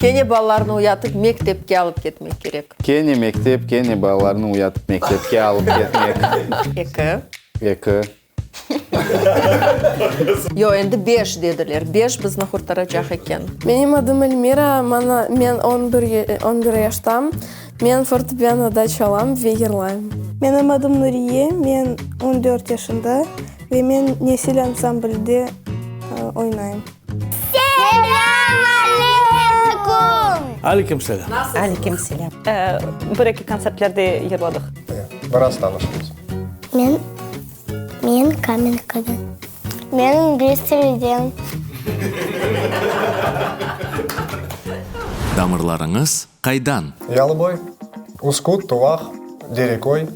Kene balalarnı uyatıp mektepke alıp ketmek kerek. Kene mektep, kene balalarnı uyatıp mektepke alıp ketmek. Eki. Eki. Yoq, endi beş dediler. Beş bizni qurtaracaq eken. Menim adım Elmira, mana, men on bir, on bir yaştam. Men fortepianoda çalam ve yırlayım. Menim adım Nuriye, men on dört yaşında ve men Nesil ansamblde oynayım. Selâm aleyküm! Aleyküm selâm. Aleyküm selâm. Bir-eki kontsertlerde yırladıq. Biraz tanışmız. Men, men Kamenkadan. Men ingliz tiliden. Damırlarıñız qaydan? Yalıboy, Uskut, Tuvaq, Dereköy,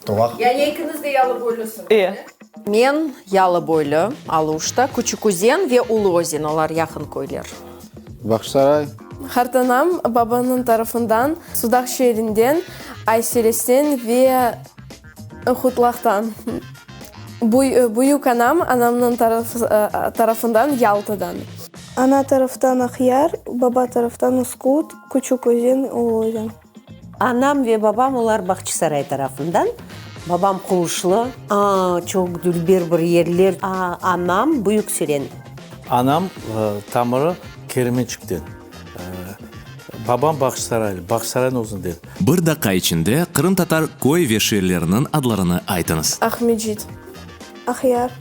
Tuvaq. Yani ekiñiz de yalıboylısıñız, E. Men Yalıboylu, Aluşta, Küçük Üzen ve Ulu Özen, olar yaqın köyler. Bağçasaray. Qartanam babanıñ tarafından Sudaq şeerinden, Ayseresten ve Qutlaqtan. Büyük anam anamnıñ tarafından Yaltadan. Ana taraftan Aqyar, baba taraftan Uskut, Küçük Özen, Ulu Özen. Anam ve babam olar Bağçasaray tarafından. Babam Quluşlı. A, çoq dülber bir yerler. A, anam Büyük Süren. Anam tamırı Kermençikten. Babam Bağçasaraylı, Bağçasaraynıñ özünden. Bir daqqa içinde qırımtatar köy ve şeerleriniñ adlarını aytıñız. Aqmescit. Aqyar.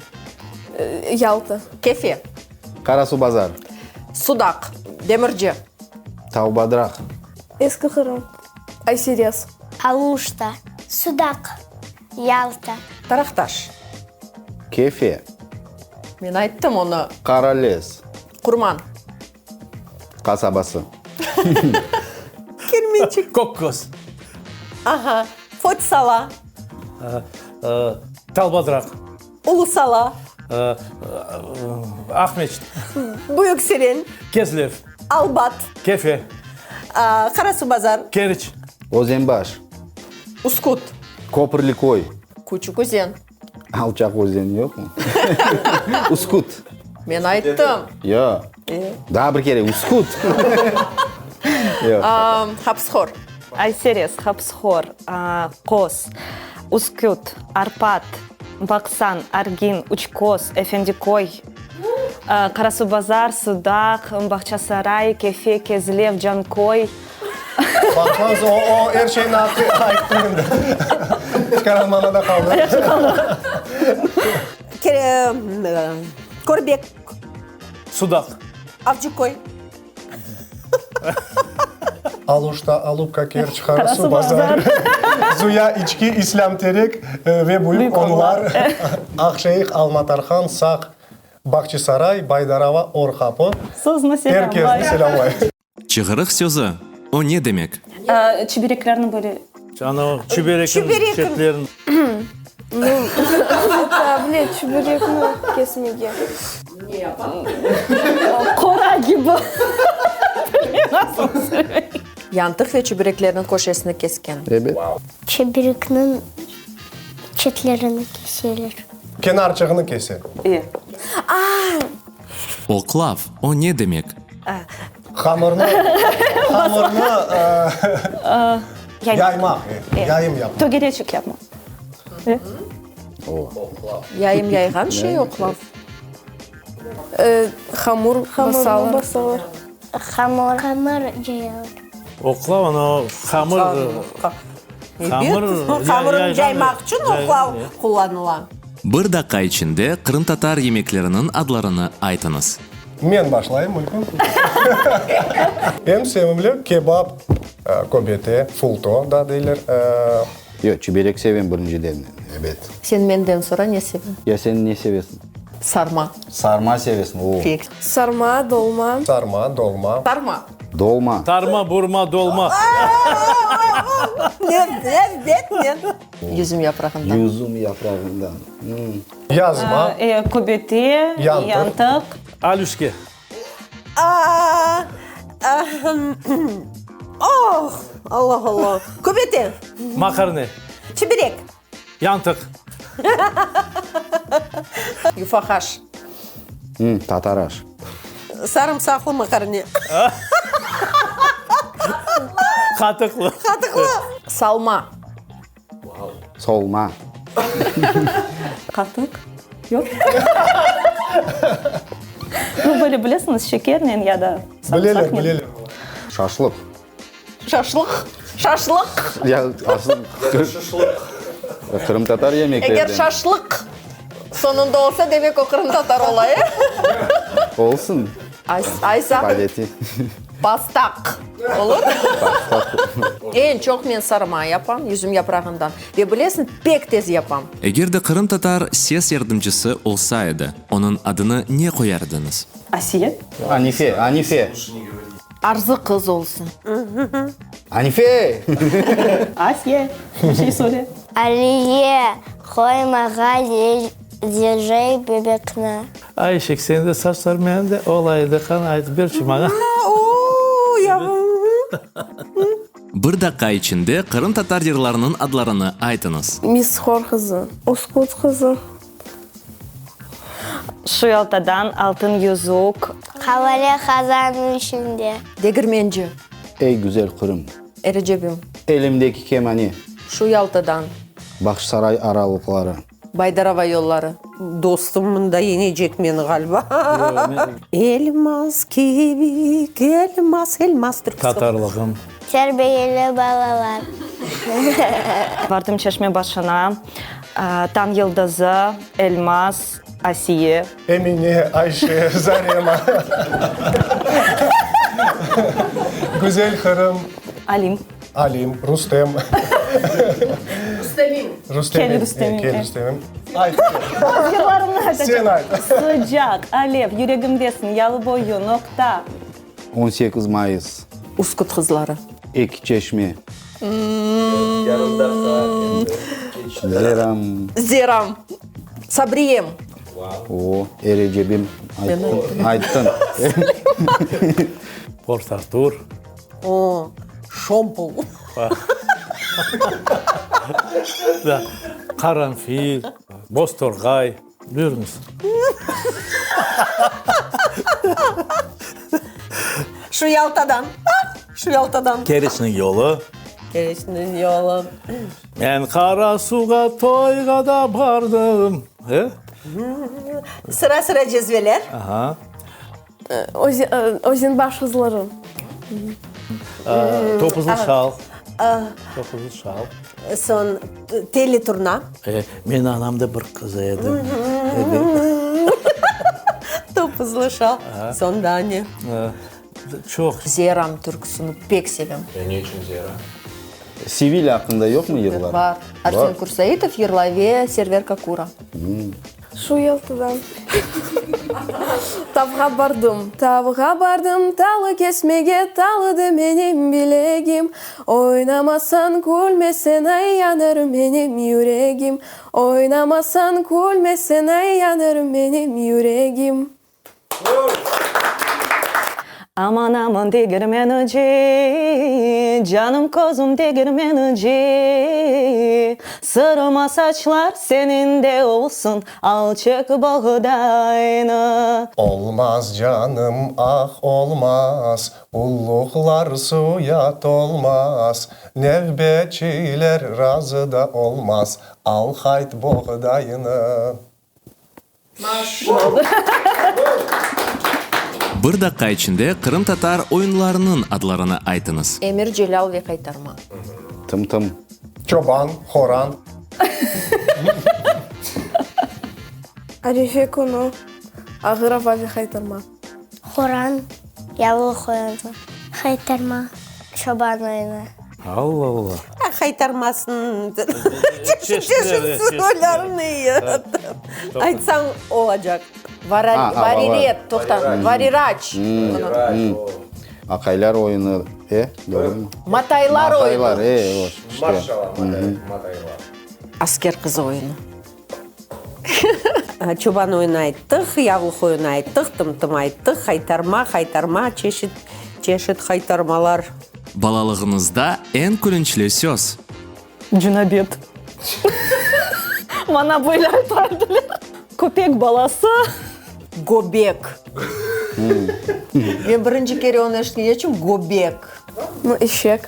Yalta. Kefe. Qarasuvbazar. Sudaq. Demirci. Tavbadraq. Eski Qırım. Ayserez. Aluşta. Sudaq. Yalta. Taraqtaş. Kefe. Men ayttım onı. Qaralez. Qurman. Qasabası. Kermençik. Kökköz. Aha, Fot-Sala. Talbadraq. Ulu-Sala. Aqmeçit. Büyük Seren. Kezlev. Albat. Kefe. Qarasuvbazar. Keriç. Özenbaş. Uskut. Köpürli köy. Küçük Özen. Alçaq özen yoqmı? Uskut. Men ayttım. Yoq. Daa bir kere, Uskut. Yoq. Hapıshor. Ayserez, Hapıshor, Qoz, Üsküt, Arpat, Baqsan, Argin, Üçköz, Efendiköy, Qarasuvbazar, Sudaq, Bağçasaray, Kefe, Kezlev, Canköy. Baqmaz, o, o er şeyni ayttı endi. Çıqaralmana da qaldı. Körbek. Sudaq. Avcıköy. Aluşta, Alupka, Kerç, Qarasuvbazar, Zuya, İçki, İslâm Terek ve Büyük Onlar, Aqşeyh, Alma-Tarhan, Saq, Bağçasaray, Baydarava, Or Qapı. Er kesni selâmlay. Çığırıq sözü, o ne demek? Çibereklerni böyle. Ana, çiberekniñ çetlerin. Bile çiberekni kesmege. Qora kibi. Yantıq ve çibereklerniñ köşesini kesken. Ebet. Çiberekniñ çetlerini keseler. Kenarçığını kese. Oqlav, o ne demek? Hamırnı, hamırnı yaymaq, yayım yapmaq. Tögereçik yapmaq. Yayım yayğan şey oqlav. Hamur basalar. basalar. Hamur. Hamır cayalar. Oqlav, ana, hamır, hamır, Hamırnı caymaq içün oqlav qullanıla. Bir daqqa içinde qırımtatar yemekleriniñ adlarını aytıñız. Men başlayım, mümkün. Eñ sevimli kebap, köbete, fulto da deyler. Yoq, çiberek sevem birinciden, ebet. Sen menden sora, ne sevem? Ya sen ne sevesiñ? Sarma. Sarma sevesiñ, o. Pek. Sarma, dolma. Sarma, dolma. Sarma. Dolma. Sarma, burma, dolma. Ebet, men. Yüzüm yaprağından. Yüzüm yaprağından. Yazma. Köbete, yantıq. Alüşke. Oh, Allah, Allah. Köbete. Maqarne. Çiberek. Yantıq. Yufa haş. Tatar aş. Sarımsaqlı maqarne. Qatıqlı. Qatıqlı. Salma. Solma. Qatıq. Yoq. Nu, böyle bilesiñiz, şekernen ya da Bileler, sarımsaqnen. bileler. Şaşlıq. Şaşlıq. Şaşlıq. Ya, asıl qırımtatar yemeklerden. Eger şaşlıq soñunda olsa, demek o qırımtatar ola, e? Olsun. Aysa. Paleti. Pastaq olur. Eñ çoq men sarma yapam, yüzüm yaprağından. Ve bilesiñ, pek tez yapam. Eger de qırımtatar ses yardımcısı olsa edi, onıñ adını ne qoyar ediñiz? Asiye. Anife, Anife. Arzı qız olsun. Anife! Asiye, bir şey söyle. Aliye, qoymağa zejey bebekni. Ayşek, sende saçlar mende olaydı, qani aytıp berçi maña. Bir daqqa içinde qırımtatar yırlarınıñ adlarını aytıñız. Mishor qızı. Uskut qızı. Şu Yaltadan altın yüzük. Qavale qazannıñ içinde. Degirmenci. Ey güzel Qırım. Erecebim. Elimdeki kemane. Şu Yaltadan. Bağçasaray aralıqları. Baydarava yolları. Dostum mında yenecek meni ğaliba. Elmaz kibi elmas, elmas türküsi. Tatarlığım. Terbiyeli balalar. Vardım çeşme başına, Tañ yıldızı, Elmaz, Asiye. Emine, Ayşe, Zarema. Güzel Qırım. Alim. Alim, Rustem. Rustemim. Rustemim. Kel Rustemim. Kel Rustemim. Ayt. Yırlarımnı aytacağım. Sen ayt. Sıcaq, alev, yüregimdesiñ, yalıboyu, noqta. 18 mayıs. Uskut qızları. Eki çeşme. Zeram. Zeram. Sabriyem. O, Erecebim. Ayttın. Ayttın. Port-Artur. O, şompol. Da, qaranfil, boztorğay. Buyurıñız. Şu Yaltadan. Şu Yaltadan. Keriçniñ yolu. Keriçniñ yolu. Men Qarasuğa toyğa da bardım. E? Sıra-sıra cezveler. Aha. Özenbaş qızları. Topuzlı şal. Topuzlı şal. Soñ telli turna. Men anam da bir qız edi. Topuzlı şal. Soñ daa ne? Çoq. Zeram türküsini pek sevem. Ne içün Zera? Sevilya aqqında yoqmı yırlar? Bar. Arsen Kursaitov yırlay ve Server Kakura. Şu Yaltadan. Tavğa bardım, tavğa bardım, talı kesmege, talıdı menim bilegim. Oynamasañ, külmeseñ, ay, yanar menim yüregim. Oynamasañ, külmeseñ, ay, yanar menim yüregim. Aman, aman, degirmenci, Canım, közüm, degirmenci, Sırma saçlar seniñ de olsun, Alçıq boğdaynı. Olmaz, canım, ah, olmaz, Ulluqlar suya tolmaz, Nevbetçiler razı da olmaz, Al hayt boğdayını. Bir daqqa içinde qırımtatar oyunlarınıñ adlarını aytıñız. Emir Celâl ve Qaytarma. Tım-tım. Çoban, horan. Arefe künü, ağır ava ve qaytarma. Horan, yavluq oyunı. Qaytarma, çoban oyunı. Alla alla. Qaytarmasın çeşit soylarını aytsañ olacaq. Variret, toqta, variraç. Aqaylar oyunı, e, doğrumı? Mataylar oyunı. Mataylar, e, işte. Maşallah, mataylar. Asker qızı oyunı. Çoban oyunı ayttıq, yavluq oyunı ayttıq, tım-tım ayttıq, haytarma, haytarma, çeşit, çeşit haytarmalar. Balalığıñızda eñ külünçli söz? Cunabet. Maña böyle ayta ediler. Köpek balası. Göbek. Men birinci kere onı eşitken, ne içün göbek? Nu, eşek.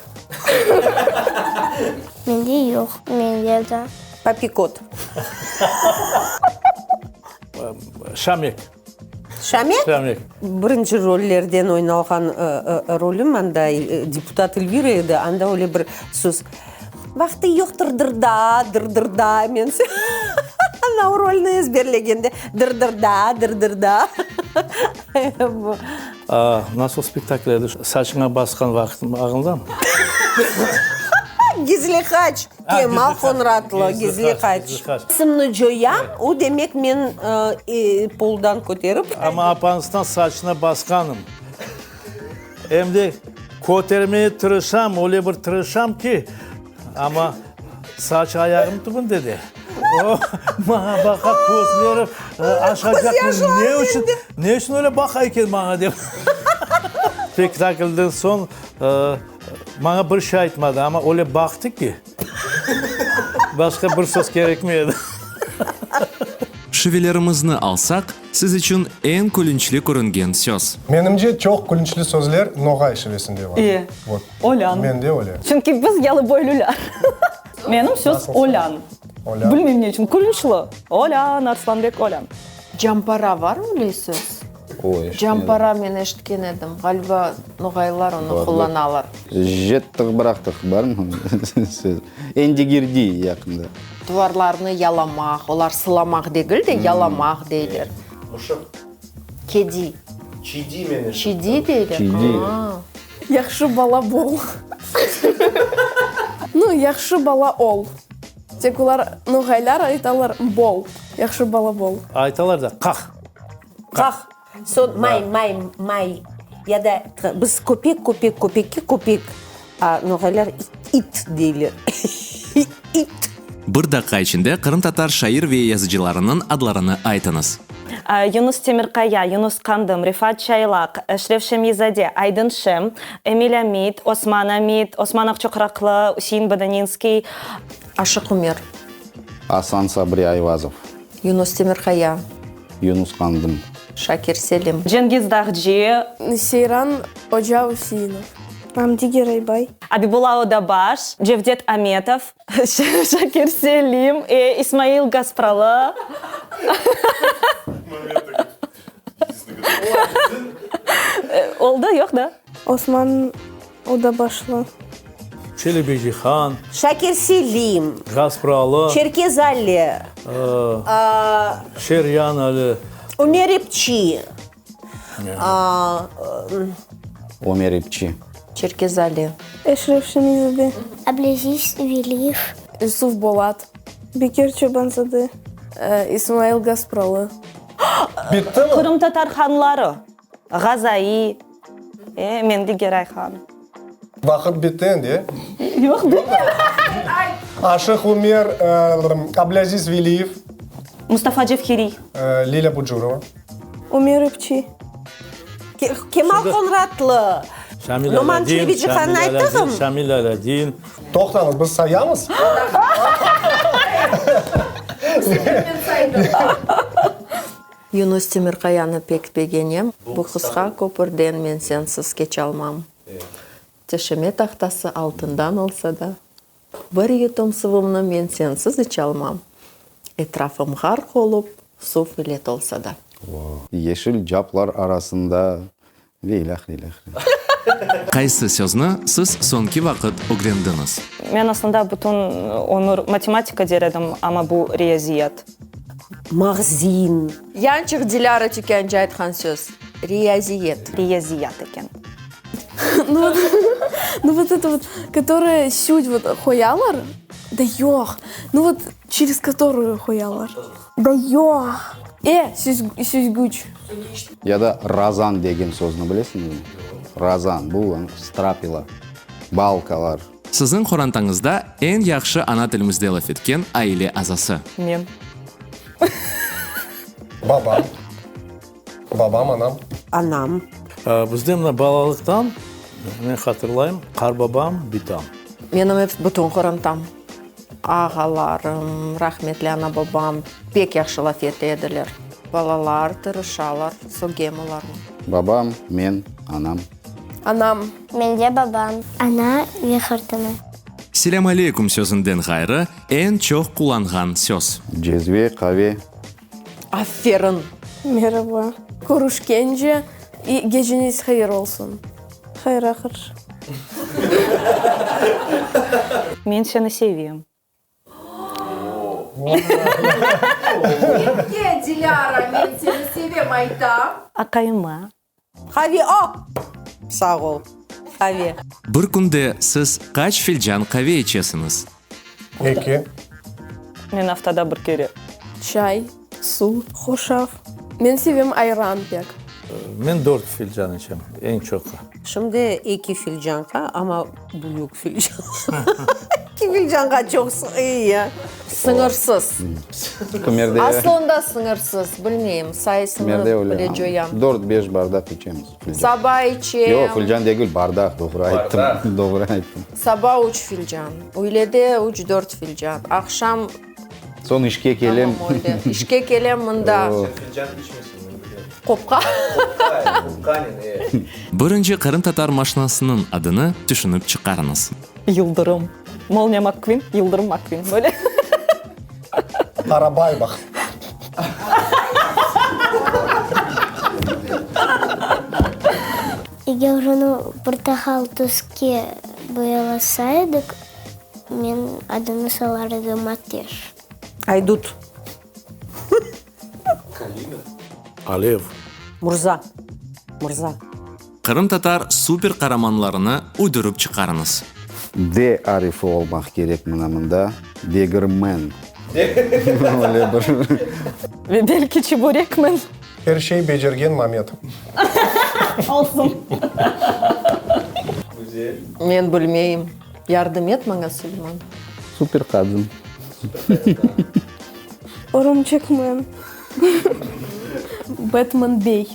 Mende yoq. Mende de. Papikot. Şamek. Şamek? Şamek. Birinci rollerden oynalğan rolüm anda deputat Elvira edi, anda öyle bir söz, Vaqtı yoqtır dırda, dırdırda, men ana o rolni ezberlegende, dırdırda, dırdırda. Nasıl spektakl edi? Saçıña basqan vaqıtım ağıñdamı? Gizli haç, Kemal Qoñratlı, Gizli haç. Simni coyam, o demek men poldan köterip. Amma apansızdan saçına basqanım. Em de kötermeye tırışam, öyle bir tırışam ki, amma saç ayağım tübünde de. O, maña baqa, közleri aşacaq, ne içün, ne içün öyle baqa eken maña dep. Spektaklden soñ maña bir şey aytmadı, amma öyle baqtı ki, başqa bir söz kerekmey edi. Şivelerimizni alsaq, siz içün eñ külünçli körüngen söz. Menimce, çoq külünçli sözler noğay şivesinde bar. E, Vot. olân. Mende öyle. Çünki biz yalıboylular. Menim söz olân. Olân. Bilmeyim ne içün, külünçli. Olân, Arslanbek, olân. Campara var öyle söz? O, eşitmedim. Campara men eşitken edim. Ğaliba, noğaylar onı qullanalar. Jettiq bıraqtıq barmı söz? Endigirdi yaqında. Duvarlarnı yalamaq, olar sılamaq degil de, yalamaq deyler. Mışıq. Kedi. Çidi men eşittim. Çidi deyler? Çidi. Aa. Yahşı bala bol. Nu, yahşı bala ol. Tek olar, noğaylar aytalar bol, yahşı bala bol. Aytalar da, qah. Qah. Soñ may, may, may ya da biz köpek, köpek, köpekke köpek, a noğaylar it deyler. İt. Bir daqqa içinde qırımtatar şair ve yazıcılarınıñ adlarını aytıñız. Yunus Temirqaya, Yunus Qandım, Refat Çaylaq, Eşref Şemizade, Aydın Şem, Emil Amit, Osman Amit, Osman Aqçoqraqlı, Üsein Bodaninskiy. Aşıq Ümer. Asan Sabri Ayvazov. Yunus Temirqaya. Yunus Qandım. Şakir Selim. Cengiz Dağcı. Seyran oca Üseinov. Amdi Geraybay. Abibulla Odabaş, Cevdet Ametov, Şakir Selim, İsmail Gaspralı. Oldı, yoq da? Osman Odabaşlı. Çelebi Cihan. Şakir Selim. Gaspralı. Çerkez Ali. Şeryan Ali. Ümer İpçi. Ömer İpçi. Çerkez Ali. Eşref Şemizade. Ableziz Veliyev. Yusuf Bolat. Bekir Çobanzade. İsmail Gaspralı. Bittimi? Qırımtatar hanları. Ğazai, e, Meñli Geray han. Vaqıt bitti endi, e? Yoq, bitmedi. Aşıq Ümer, Ablâziz Veliyev. Mustafa Cevheriy. Lilâ Bucurova. Ümer İpçi. Kemal Qoñratlı. Şamil Noman Alâdin, Çelebicihan'nı Şamil ayttığım. Alâdin, Şamil Alâdin. Toqtañız, biz sayamız? Yunus Temirqayanı pek begenem. Bu qısqa köpürden men sensiz keçalmam. Töşeme tahtası altından olsa da, bir yutum suvumnı men sensiz içalmam. Etrafım ğarq olup, suv ile tolsa da. Yeşil caplar arasında ve ilâhre, ilâhre. Qaysı sözni siz soñki vaqıt ögrendiñiz? Men aslında bütün ömür matematika der edim, amma bu riyaziyat. Mağzin. Yançıq Dilâra tükâncı aytqan söz, riyaziyet. Riyaziyat eken. Nu vot это вот, которая сють вот qoyalar, da yoq, nu vot через которую qoyalar, da yoq, e, süzgüç. Ya da razan degen sözni bilesiñizmi? Razan, bu strapila, balkalar. Siziñ qorantañızda eñ yahşı ana tilimizde laf etken aile azası? Men. Babam. Babam, anam. Anam. Bizde mına balalıqtan, men hatırlayım, qarbabam, bitam. Menim ep bütün qorantam, ağalarım, rahmetli ana-babam pek yahşı laf ete ediler. Balalar tırışalar, sögem olarnı. Babam, men, anam. Anam. Mende babam. Ana ve qartana. Selâm aleyküm sözünden ğayrı eñ çoq qullanğan söz. Cezve, qave. Aferin! Meraba. Körüşkence, geceñiz hayır olsun. Hayır ahır. Men seni sevem. Kimge, Dilâra, men seni sevem ayta? Aqayıma. Qave, o! Sağ ol. Qave. Bir künde siz qaç filcan qave içesiñiz? Eki. Men aftada bir kere. Çay, suv, hoşaf. Men sevem ayran pek. Men dört filcan içem, eñ çoqu. Şimdi eki filcanğa, amma büyük filcan. Eki filcanğa çoq sığıy. Sıñırsız. Kimerde. Aslında sıñırsız, bilmeyim, sayısını Kimerde öyle. bile coyam. Dört, beş bardaq içemiz. Filcan. Saba içem. Yoq, filcan degil, bardaq, doğru ayttım. Doğru ayttım. Saba üç filcan, üylede üç-dört filcan, aqşam. Soñ işke kelem. Tamam, öyle. İşke kelem mında. Sen filcan içmeysiñ, men bilem. Qopqa. Qopqa, qopqanen, e. Birinci qırımtatar maşinasınıñ adını tüşünip çıqarıñız. Yıldırım. Molniya Makkvin, Yıldırım Makkvin, böyle. Qarabaybaq. Eger onı portaqal tüske boyalasaydık, men adını salar edim Ateş. Aydut. Alev. Murza. Mırza. Qırımtatar super qaramanlarını uydurıp çıqarıñız. D arifi olmaq kerek mına mında, degirmen. Öyle bir. Ve belki çiburekmen. Er şey becergen Mamet. Olsun. Güzel. Men bilmeyim. Yardım et maña, Suleyman. Super qadın. Örümçekmen. Betmen bey.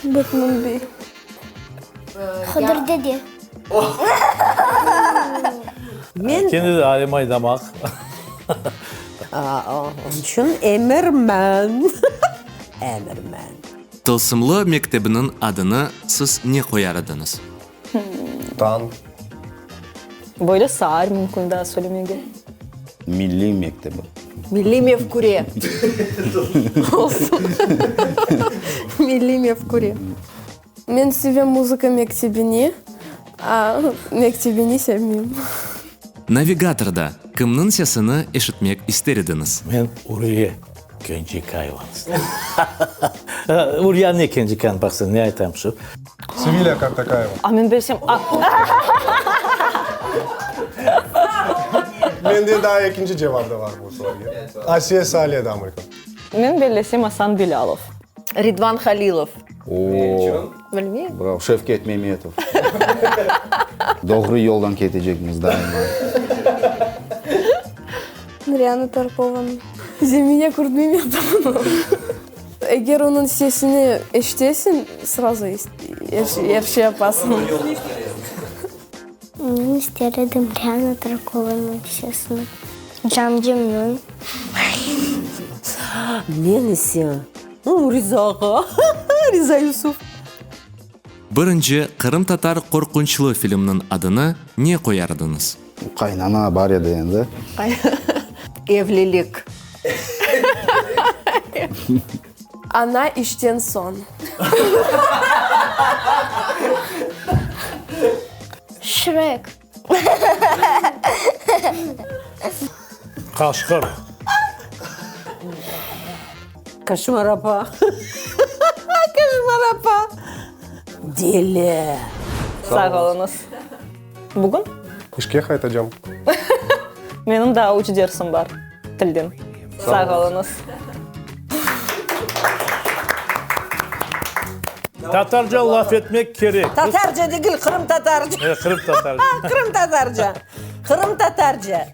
Betmen bey. Hıdır dede. Men. Kendi de Alim Aydamaq. Onıñ içün emirmen. Emirmen. Tılsımlı mektebiniñ adını siz ne qoyar ediñiz? Tan. Böyle saar mümkün daa söylemege. Milliy mektebi. Milliy mefküre. Olsun. Milliy mefküre. Men sevem muzıka mektebini, a mektebini sevmeyim. Navigatorda kimniñ sesini eşitmek ister ediñiz? Men Uriye Kencikayevanı isterim. Uriye ne Kencikayevanı baqsa, ne aytayım şu? Sevilâ Kartakayeva. A men bilsem, a. Mende daa ekinci cevap da var bu sualge. Asiye Saliye Damriko. Men bellesem Asan Bilâlov. Ridvan Halilov. Oo. Bilmeyim. Bravo. Şevket Memetov. Doğru yoldan ketecekmiz daima. Nuriyana Tarkovanıñ. Zemine Kurtmemetovanıñ. Eger onıñ sesini eşitesiñ, srazu er şey yapasıñ. Men ister edim Riana Tarkovanıñ sesini. Camcımnıñ. Men ise Riza ağa, Riza Yusuf. Birinci qırımtatar qorqunçlı filmniñ adını ne qoyar ediñiz? Qaynana bar edi endi. Evlilik. Ana işten soñ. Şrek. Qaşqır. Kaşmar apa. Kaşmar apa. Deli. Sağ oluñız. Bugün? İşke qaytacam. Menim daa üç dersim bar tilden. Sağ oluñız. Tatarca laf etmek kerek. Tatarca degil, qırımtatarca. E, qırımtatarca. Qırımtatarca. Qırımtatarca.